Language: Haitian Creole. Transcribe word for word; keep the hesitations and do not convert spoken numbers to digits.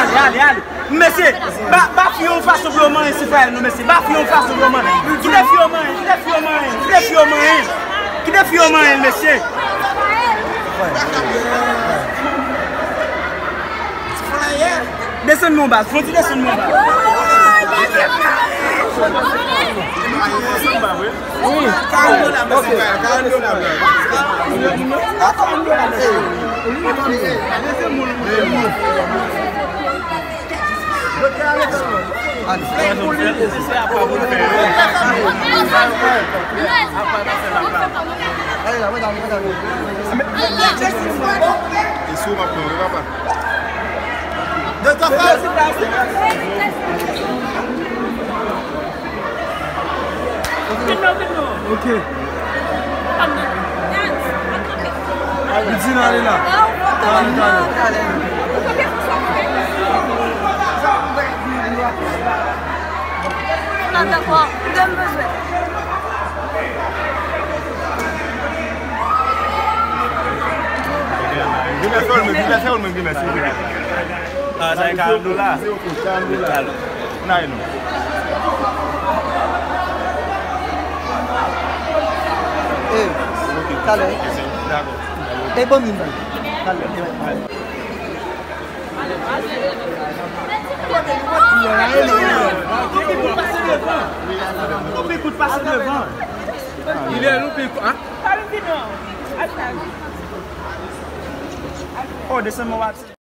Ale, ale, ale. Mesye, ba, ba fi yon fason pou yo manyen Sifael non, mesye. Ba fi yon fason pou yo manyen. Kite fi yo manyen, kite fi yo manyen, kite fi yo manyen. Kite fi yo manyen, mesye. Desann non baz, fon ti desann non baz. Wi. Ok. Li di n ale la. Talè, talè. Di mèsi, di mèsi, di mèsi. Ah, sa e karant dola. Karant dola. N a non. E, talè. Dakò. E bon moun. Talè. Kout pase devan. Kout pase devan. Li lè nou pi, ah? Oh, desann mwen w ap